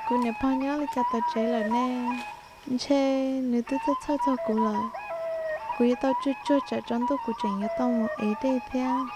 Kuv niam pog nyob li cas tom tsev lawm ne? Ntshe nws twb txhawj txhawj txog kuv lawm. Kuv yuav tau tsuag tsuag tsam tsaus ntuj kuv tseem yuav tau mus ev dej thiab.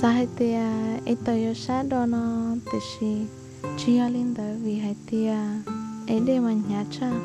Xav hais tias ev taws yuav sab do no, tiam sis tsis yog li ntawd vim hais tias ev dej mas hnyav tshaj.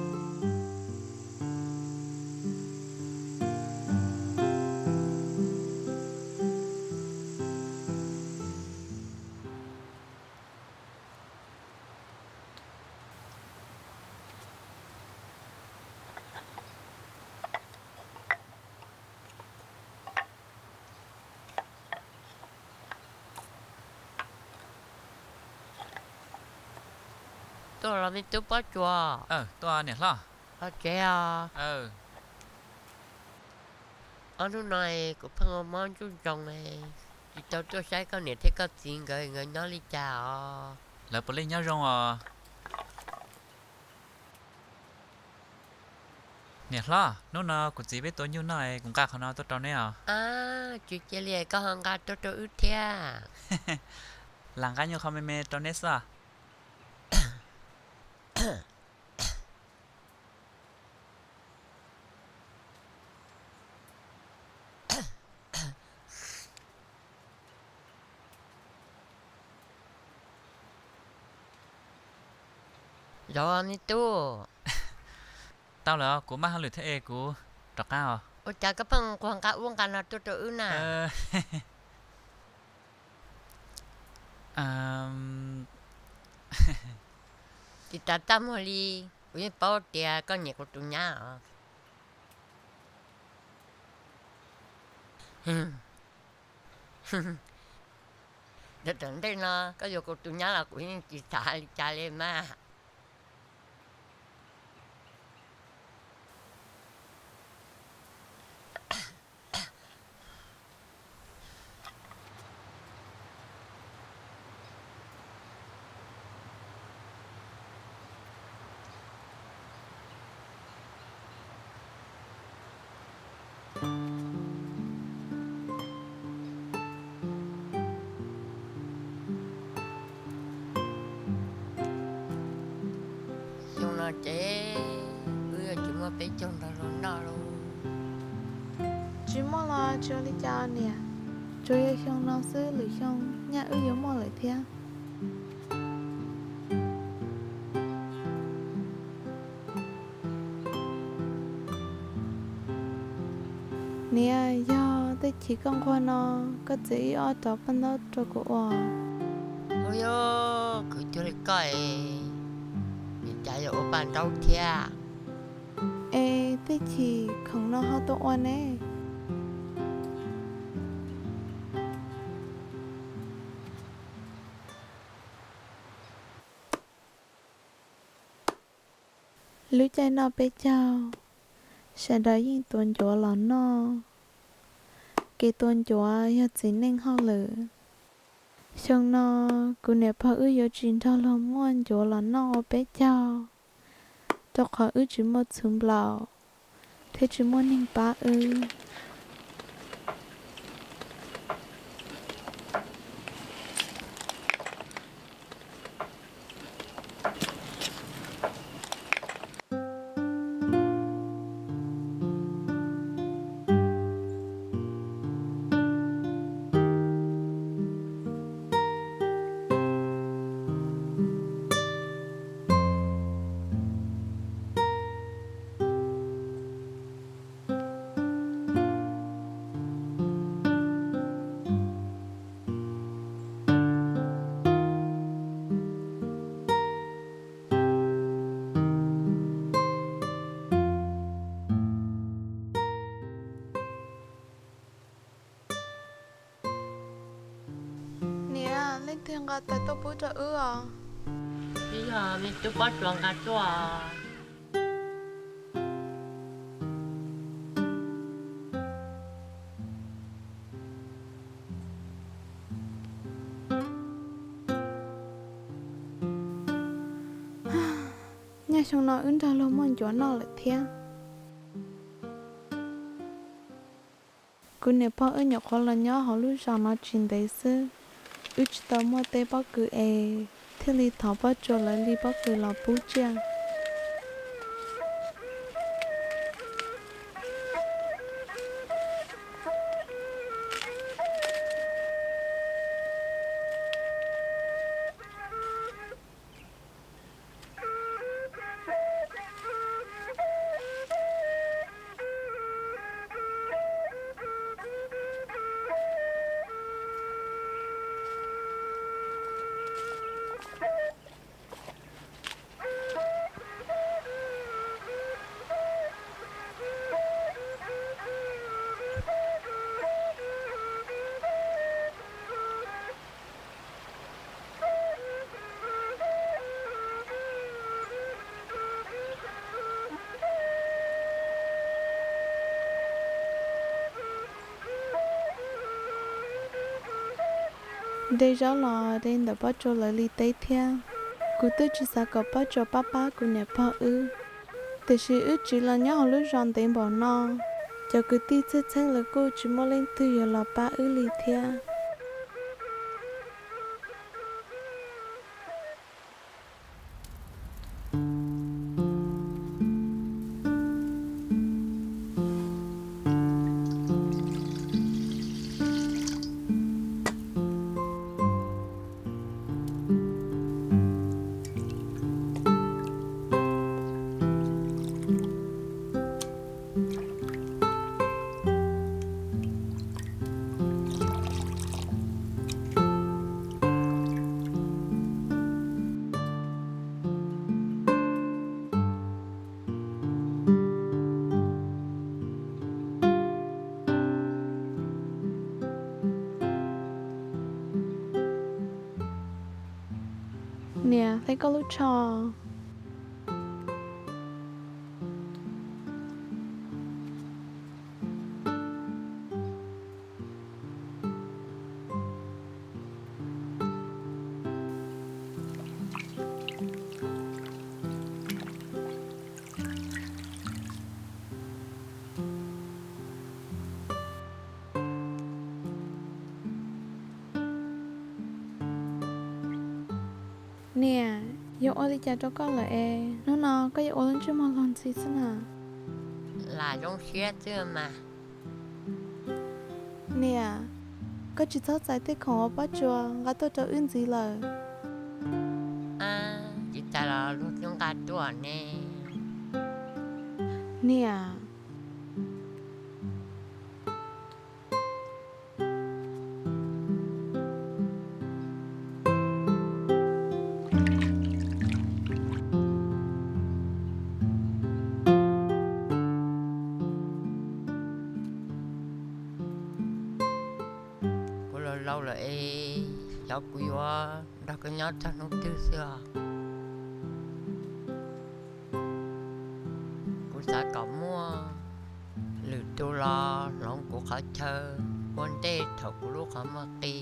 Tuaj los me tub Pob Tsuas? Tuaj niam hlob. Los tsev os. Ob hnub no kuv pheej ua mob ntsuj ntsoog, tsis tau tuaj saib koj niam thiab koj txiv nkawd, nkawd nyob li cas os? Lawv puav leej nyob zoo os. Niam hlob, hnub no kuv txiv peb tua nyuj noj es kuv nqa qhov no tuaj rau neb os. Ab, tsis cia li koj ho nqa tuaj rau wb thiab. Lam nqa nyuag qho me me rau neb xwb os. Zaum me tub. Tau lawm, kuv maj hauj lwm thiab es kuv rov qab os. Ua cas koj pheej nquag nqa ub nqa no tuaj rau wb na? Tsis tas txaj muag li, kuv yeej paub tias koj nyiam kuv tus nyab os. Tom ntej no koj yuav kuv tus nyab los kuv yeej tsis xav li cas li mas. Xyoo no ces wb yuav tsis muaj peb caug ntawd los noj lauj. Tsis muaj los tsis ua li cas niam, tsuas yog xyoo no xwb, lwm xyoo nyaj wb yuav muaj lawm thiab. Niam, yog tej chim koj nquag no, koj txiav ib ob rov paj ntaub rau kuv ua. Ua yog khwv cuag li koj es, cas yuav ua paj ntaub thiab? Es tej chim khoom no ho tuaj ua ne. Lub caij noj peb caug, sawv daws yeej tuav ncuav los noj. Kev tuav ncuav yog txiv neej hauj lwm. Xyoo no, kuv niam pog wb yuav tsis nrog luag muaj ncuav los noj ua peb caug, rau qhov wb tsis muaj txhuv nplaum, thiab tsis muaj neeg pab wb. Niam, leej twg nqa tais tuaj pub rau wb os? Twb yog me tub Pob Tsuas nqa tuaj. Nyaj xyoo no wb nrog luag muaj ncuav noj lawm thiab. Kuv niam pog wb nyuam qhuav los nyob hauv lub zos no tsis ntev xwb, wb tsis tau muaj teb pob kws es thiaj li thov Pob Tsuas lawv li pob kws los pub tsiaj. De zaub los de ntawm Pob Tsuas lawv li teb thiab. Kuv twb tsis xav kom Pob Tsuas pab pab kuv niam pog wb, tiam sis wb tsiv los nyob hauv lub zos ntev npaum no, cov kwv tij txheej txheeb lawv kuj tsis muaj leej twg yuav los pab wb li thiab. Niam, hle koj lub tsho. Niam, yog ua li cas rau koj lawm es hnub no koj yuav ua lub ntsej muag luag ntxhi xwb na? Lam zoo siab xwb mas. Niam, koj tsis txhob txais tej khoom uas Pob Tsuas nqa tuaj rau wb ntxiv lawm. Tsis txais los luag twb nqa tuaj ne. Niam, Laus lawm es xyov kuv yuav nrog koj nyob txog hnub twg xwb os. Kuv xav kom muaj lwm tus los hloov kuv qhov chaw ua ntej thaum kuv lub qhov muag qi.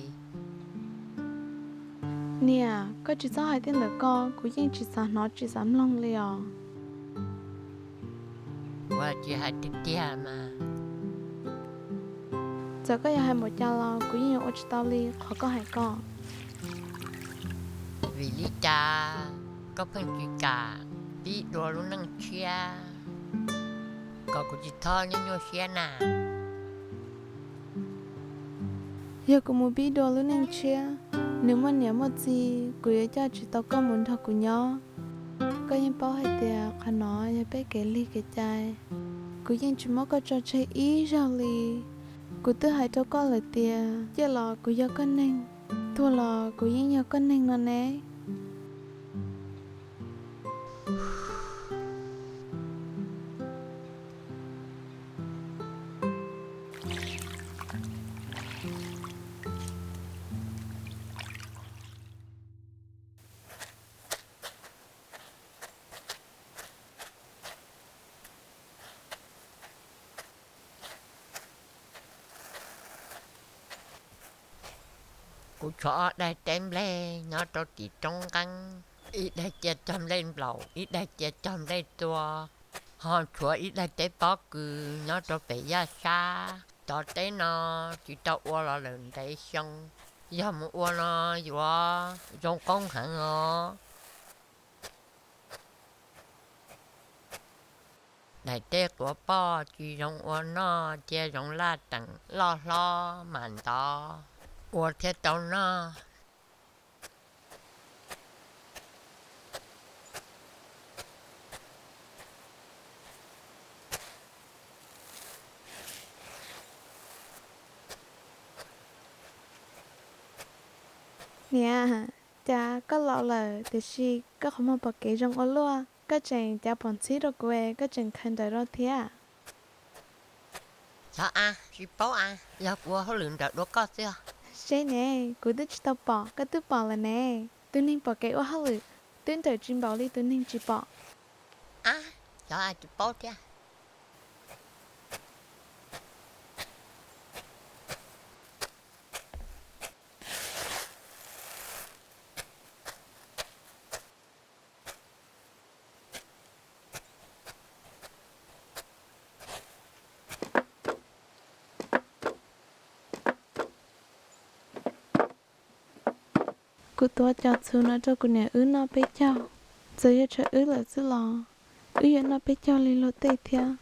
Niam, koj tsis txhob hais tej ntawm ko, kuv yeej tsis xav hnov tsis xav mloog li os. Kuv tsis hais tiag tiag mas. Txawm koj yuav hais npaum cas los kuv yeej yuav ua tsis tau li qhov koj hais ko. Vim li cas koj pheej tsis kam pib dua lub neej tshiab, kom kuv tsis txhob nyuaj nyuaj siab na? Yog kuv mus pib dua lub neej tshiab, nws muaj niam muaj txiv, kuv yuav coj tsis tau koj mus nrog kuv nyob. Koj yeej paub hais tias qhov no yog peb kev lig kev cai, kuv yeej tsis muab koj tso tseg ib zaug li. Kuv twb hais rau koj lawm tias ciaj los kuv yog koj neeg, tuag los kuv yeej yog koj neeg no ne. Kuv tshuav ob daig teb nplej nyob rau tim roob nqeeb, ib daig cia cog nplej nplaum, ib daig cia cog nplej tua, ho tshuav ib daig teb pob kws nyob rau pem yaj sab. Cov teb no tsis tau ua los lawm ntev xyoo, yog mus ua no yuav zoo qoob heev os. Daim teb quav poj tsis zoo ua noj, cia zoo laj teem loj hlob mam ntov, ua thiaj tau noj. Niam, cas koj laus lawm tiam sis koj qhov muag pom kev zoo ua luaj, koj tseem cav pom ntxhib rau kuv es koj tseem khaws nrawm rau thiab. Xyov a, tsis paub a, yog kuv ua hauj lwm nrawm dua koj xwb. Seb ne, kuv twb tsis tau pom, koj twb pom lawm ne. Tus neeg pom kev ua hauj lwm twb nrawm tsis npaum li tus neeg tsis pom. A, xyov a, tsis paub thiab. Kuv tuav cov txhuv no rau kuv niam wb noj peb caug. Txawm yog tshuav wb lawm xwb los wb yuav noj peb caug li luag tej thiab.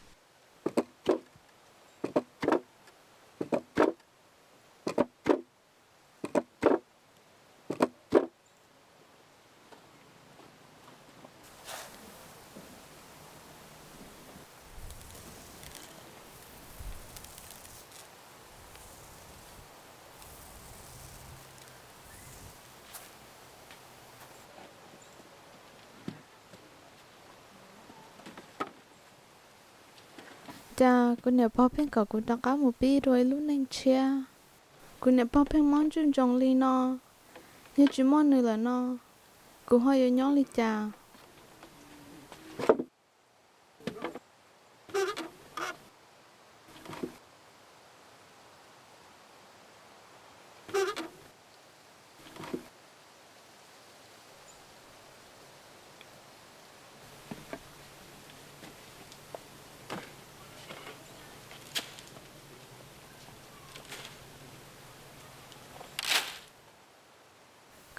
Cas kuv niam pog pheej kom kuv rov qab mus pib dua ib lub neej tshiab? Kuv niam pog pheej mob ntswj ntsoov li no, yog tsis muaj nws lawm no, kuv ho yuav nyob li cas?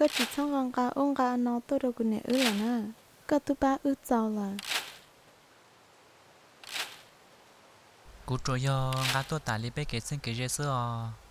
Koj tsis txhob nqa nqa ub nqa no tuaj rau kuv niam wb lawm na, koj twb pab wb txaus lawm. Kuv tsuas yog nqa tuaj tas li peb kev txheeb kev ze xwb os.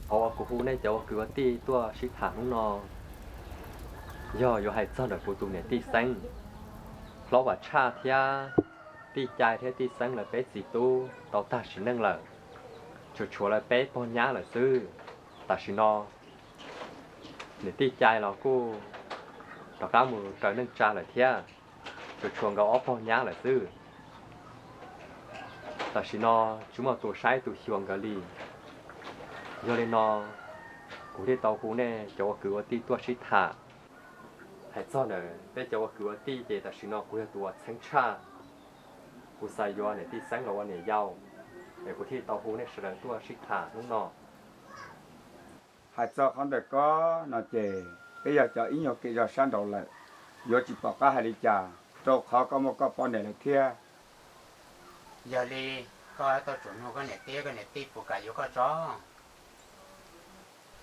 Qhov uas kuv hu nej cov ua kwv ua tij tuaj sib tham hnub no, yog yuav hais txog ntawm kuv tus niam tij Xeeb. Hlob Vam Tshaj thiab tij Cai thiab tij Xeeb lawv peb txiv tub tau tag sim neej lawm, tsuas tshuav lawv peb pog nyab lawm xwb. Tam sim no niam tij Cai los kuj rov qab mus raws neej tsa lawm thiab, tsuas tshuav nkawd ob pog nyab lawm xwb. Tam sim no tsis muaj tus saib tus xyuas nkawd li. Yog li no, kuv thiaj tau hu nej cov ua kwv ua tij tuaj sib tham. Hais txog ntawm peb cov ua kwv ua tij ces tam sim no kuv yog tus uas txheeb tshaj. Kuv xav yuav niam tij Xeeb los ua niam yau, es kuv thiaj tau hu nej sawv daws tuaj sib tham hnub no. Hais txog qhov ntawm koj no ces peb yog cov ib nyuag kev zog sab nraud lawm, yuav tsis pom qab hais li cas, rau qhov koj muaj koj poj niam lawm thiab. Yog li, koj tau tsuas nug koj niam tij, koj niam tij puas kam yuav koj tso?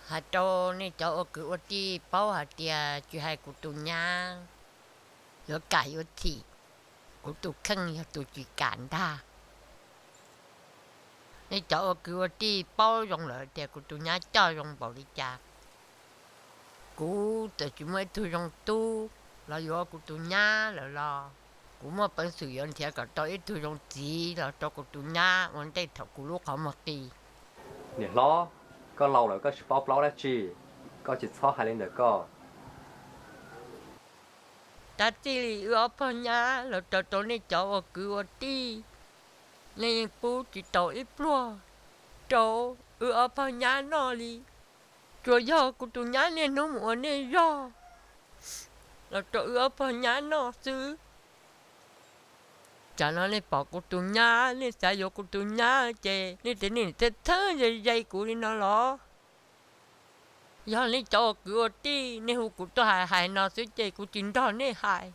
Hais rau nej cov ua kwv ua tij paub hais tias tsis hais kuv tus nyab yuav kam yuav txim, kuv tus kheej yog tus tsis kam ntag. Nej cov ua kwv ua tij paub zoo lawm tias kuv tus nyab coj zoo npaum li cas. Kuv txawm tsis muaj ib tug zoo tub los yuav kuv tus nyab lawm los kuv muaj peev xwm yuav nrhiav kom tau ib tug zoo txiv los rau kuv tus nyab ua ntej thaum kuv lub qhov muag qis. Niam hlob, koj laus lawm koj tsis paub plaub dab tsi, koj tsis txhob hais li ntawm koj. Tab txij li wb ob pog nyab los raws rau nej cov ua kwv ua tij, nej yeej pub tsis tau ib pluag rau wb ob pog nyab noj li. Tsuas yog kuv tus nyab niaj hnub mus ua nej zog los rau wb ob pog nyab noj xwb. Tsam no nej pom kuv tus nyab, nej xav yuav kuv tus nyab ces nej tias nej txheeb txheeb ze ze kuv li no los? Yog nej cov ua kwv ua tij, nej hu kuv tuaj hais hais no xwb ces kuv tsis nrog nej hais.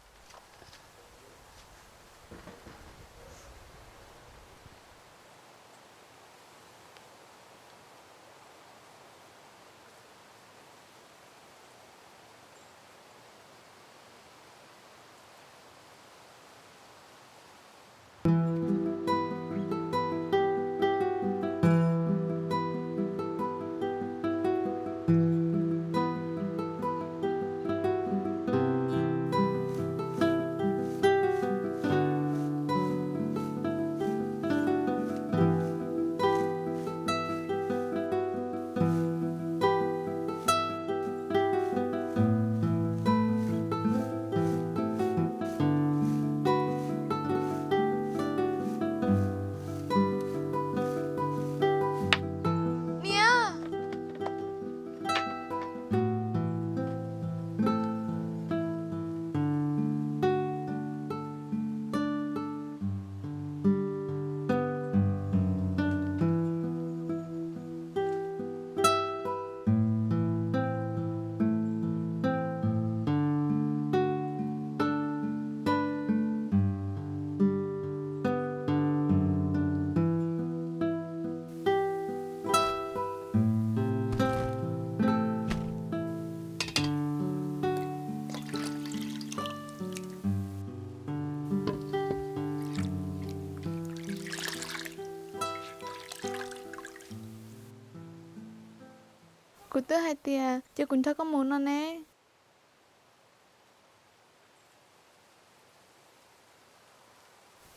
Kuv twb hais tias cia kuv nrog koj mus no ne.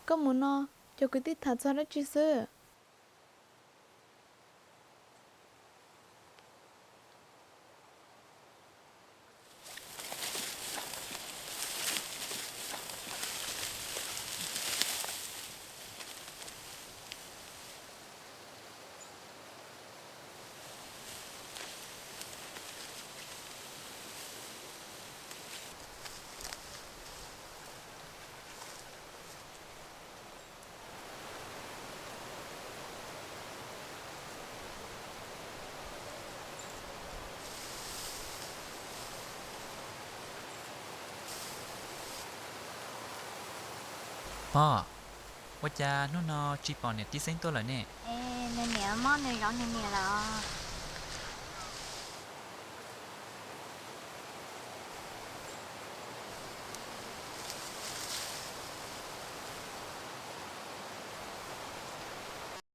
Koj mus no, cov kwv tij tham txog dab tsi xwb? Pog, ua cas hnub no tsis pom niam tij Xeeb tuaj lawm ne? Nws niam mob nws zov nws niam lawm.